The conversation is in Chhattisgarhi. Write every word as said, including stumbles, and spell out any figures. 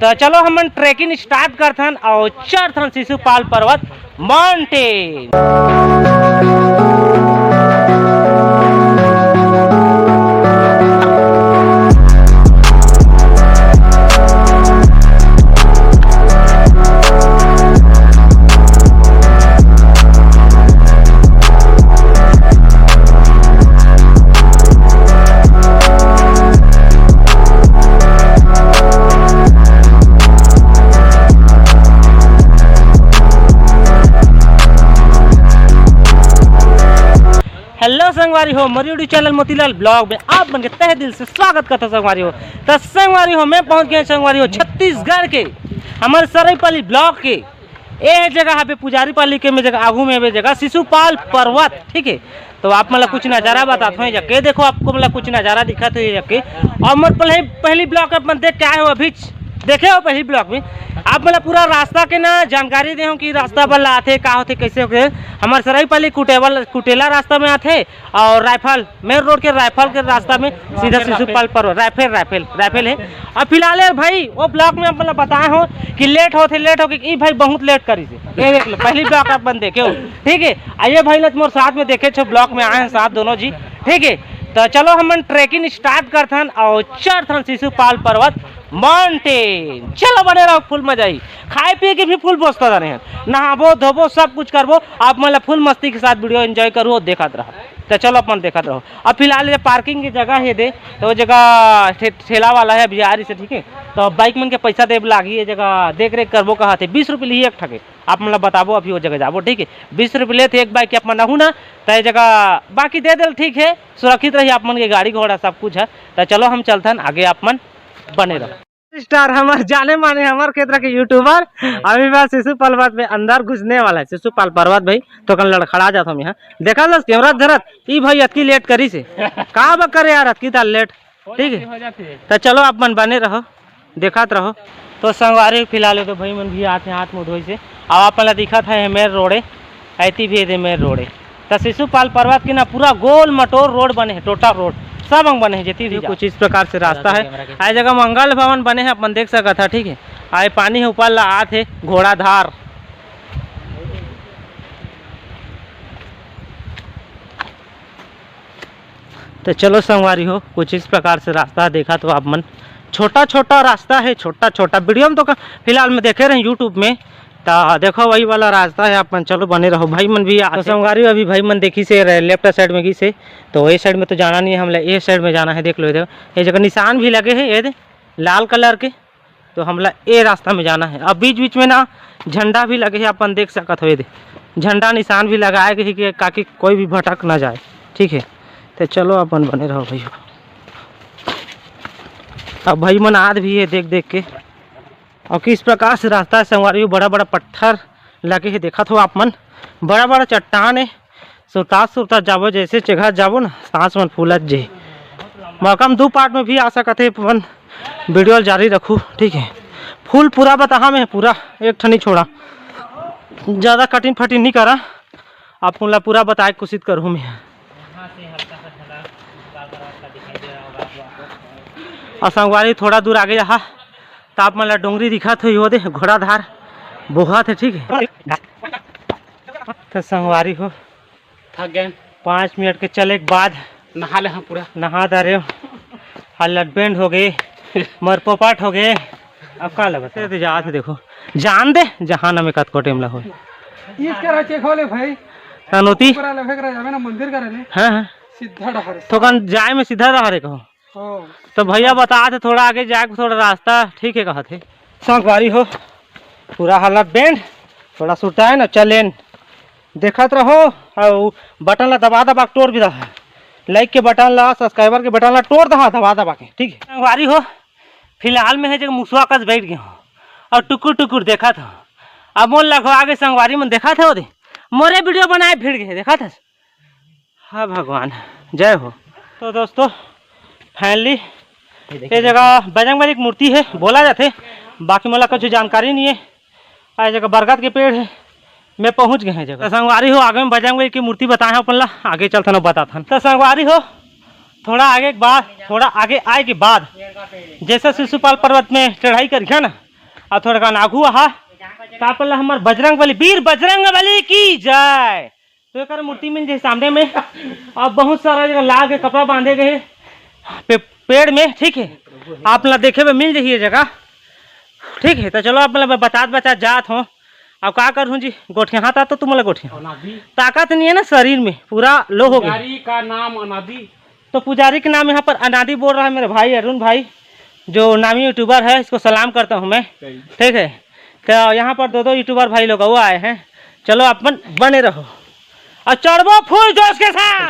तो चलो हमन ट्रेकिंग स्टार्ट करथन और चढ़थन शिशुपाल पर्वत माउंटेन। हेलो संगवारी हो, मोर YouTube चैनल मोतीलाल ब्लॉग में आप मन के तहे दिल से स्वागत करता संगवारी हो। तो संगवारी हो, मैं पहुंच गया संगवारी हो छत्तीसगढ़ के हमर सरईपाली ब्लॉक के ए जगह पे पुजारी पाली के में जगह आगू में बे जगह शिशुपाल पर्वत, ठीक है। तो आप मतलब कुछ नज़ारा बताते हैं जाके, देखो आपको मतलब कुछ नज़ारा दिखा तो ये जाके। और मोर पहले पहली ब्लॉग अपन देख के आए हो अभी, देखे हो पहली ब्लॉग में आप मतलब पूरा रास्ता के ना जानकारी दे हो कि रास्ता बल्ला आथे, का होथे, कैसे होथे। हमारे सरईपाली कुटेवल कुटेला रास्ता में आथे और रायफल मेन रोड के रायफल के रास्ता में सीधा शिशुपाल पर्वत रायफल रायफल रायफल है। अब फिलहाल यार भाई वो ब्लॉग में आप मतलब बताए हो कि लेट होथे, लेट हो कि ई भाई बहुत लेट करी से। ये देख लो पहली ब्लॉग आप बन देखे हो, ठीक है। आ ये भाई लोग मोर साथ में देखे छो ब्लॉग में आए हैं साथ दोनों जी, ठीक है। तो चलो हमन ट्रेकिंग स्टार्ट करथन और चढ़थन शिशुपाल पर्वत माउंटेन। चलो बने रहो, फुल मजा आई, खाए पिए के भी फुल व्यवस्था जाने हैं, नहाबो धोबो सब कुछ करबो। आप मतलब फुल मस्ती के साथ वीडियो एंजॉय करो, देखत रहो। तो चलो अपन देखत रहो। अब फिलहाल ये पार्किंग की जगह है दे, तो वो जगह ठे-, ठेला वाला है बिहारी से, ठीक है। तो बाइक मन के पैसा देब लागी, ये जगह देख रेख करबो कहा थे, बीस रुपये ली एक ठके। आप मतलब बताबो अभी वो जगह जाबो, ठीक है। बीस रुपये लेते एक बाइक के अपन रहू ना, तो ये जगह बाकी दे देल, ठीक है, सुरक्षित रही आप मन के गाड़ी घोड़ा सब कुछ है। तो चलो हम चलथन आगे, आप मन बने रहो। स्टार हमार जाने माने हमार क्षेत्र के यूट्यूबर अभी बस शिशुपाल पर्वत में अंदर घुसने वाला है। शिशुपाल पर्वत भाई तो कल लड़खड़ा जाता हूँ यहाँ, देखा लस कैमरा धरत ई भाई अतकी लेट करी से का बक करे यार अतकी तार लेट, ठीक है। तो चलो आप मन बने रहो, देखात रहो। तो संगवारी फिलहाल तो भाई मन भी आते हाथ मुँह धोई से, अब आप मन ला दिखत है मेन रोडे, ऐती भी दे मेन रोडे। त शिशुपाल पर्वत के ना पूरा गोल मटोर रोड बने हे, टोटा रोड सब अंग बने हे, जेती भी कुछ इस प्रकार से रास्ता है। आ जगह मंगल भवन बने हे, अपन देख सकत हा, ठीक है। आ ये पानी हे ऊपर ला आत हे घोड़ाधार। तो चलो संगवारी हो, कुछ इस प्रकार से रास्ता देखा तो आप मन, छोटा छोटा रास्ता है, छोटा छोटा वीडियो में तो क-, फिलहाल में देखे रहे यूट्यूब में, तो देखो वही वाला रास्ता है अपन। चलो बने रहो, भाई मन भी आ तो संगवारी हो, अभी भाई मन देखी से लेफ्ट साइड में गई से, तो ये साइड में तो जाना नहीं है, हमला ये साइड में जाना है। देख लो इधर, ये जगह निशान भी लगे है, ये दे, लाल कलर के, तो हमला ए रास्ता में जाना है। अब बीच बीच में ना झंडा भी लगे है, अपन देख सकत हो, ये दे झंडा निशान भी लगाए गए है कि ताकि कोई भी भटक ना जाए, ठीक है। तो चलो अपन बने रहो भैया। अब भाई मन आद भी है देख देख के। और किस प्रकार से रास्ता है संगवारी, बड़ा बड़ा पत्थर लगे है, देखत हो आप मन, बड़ा बड़ा चट्टान है। सुरतात सुरतात जाबो, जैसे चघत जाबो ना, सांस मन फूलत जे। मौका में दू पार्ट में भी आ सकत है, अपन वीडियो जारी रखू, ठीक है। फुल पूरा बताहा मैं, पूरा एक ठनी छोड़ा, ज़्यादा कटिंग फटिंग नहीं करा, आप मन ला पूरा बताए के कोशिश करूँ मैं। और संगवारी थोड़ा दूर आगे जाहा, तो आप मन ला डोंगरी दिखत होही, वो दे घोड़ाधार बोहत है, ठीक है। तो संगवारी हो, थक गए। पाँच मिनट के चले के बाद नहा ले हम पूरा। नहा डारे हो, हालत बेंड हो गए, मर पोपाट हो गए। अब का लगत है? ते जात देखो, जान दे जहान में कतको टेम ला होए। ईस करा चेक हो ले भाई। अनोती? ऊपर वाला फेंक रहा जावे ना मंदिर करे ले। हाँ, हाँ। सीधा डहर से। तो कन जाए में सीधा डहर है कहो। हाँ। तो भैया बता थे थोड़ा आगे जाके थोड़ा रास्ता ठीक है कहा थे। संगवारी हो, पूरा हालत बेंड, थोड़ा सुटा है ना, चलेन देखत रहो। और बटन ला दबा दबा के टोर भी रहा है, लाइक के बटन ला, सब्सक्राइबर के बटन ला टोर दहा दबा दबा के, ठीक है। संगवारी हो, फिलहाल में है जगह मुसवा कस बैठ गए हो और टुकुर टुकुर देखत हो। अब मोर लगवा आगे संगवारी मन देखत हो दे, मोरे वीडियो बनाए भिड़ गए, देखत हस। हाँ भगवान, जय हो। तो दोस्तों, फाइनली ये देखिए। ये जगह बजरंग बली की मूर्ति है बोला जाते, बाकी मोला कुछ जानकारी नहीं है। आ ये जगह बरगद के पेड़ है, मैं पहुँच गए हैं जगह। तो संगवारी हो, आगे में बजरंग बली की मूर्ति बताए हैं अपन ला, आगे चलते ना बताते हैं। तो संगवारी हो, थोड़ा आगे के बाद, थोड़ा आगे आए के बाद जैसे शिशुपाल पर्वत में चढ़ाई करिया ना, अउ थोड़ा कन आगू आहा, त आप ला हमर बजरंग बली, वीर बजरंग बली की जय। तो एकर मूर्ति मिल जाही सामने में। अब बहुत सारा जगह लाग के कपड़ा बांधे गए हे पे-, पेड़ में, ठीक है। आप ला देखे में मिल जाही ये जगह, ठीक है। तो चलो, आप ला मैं बतात बतात जात हों। अब का करहूँ जी, गोठियात तो तुमन ला गोठियाहूँ। अनादि। ताकत नहीं है ना शरीर में, पूरा लो हो गया। पुजारी का नाम अनादि। तो पुजारी के नाम यहाँ पर अनादि बोल रहा है मेरे भाई अरुण भाई, जो नामी यूट्यूबर है, इसको सलाम करता हूँ मैं। सही। ठीक है, तो यहाँ पर दो दो यूट्यूबर भाई लोग और आए हैं। चलो, अपन बने रहो और चढ़बो फुल जोश के साथ।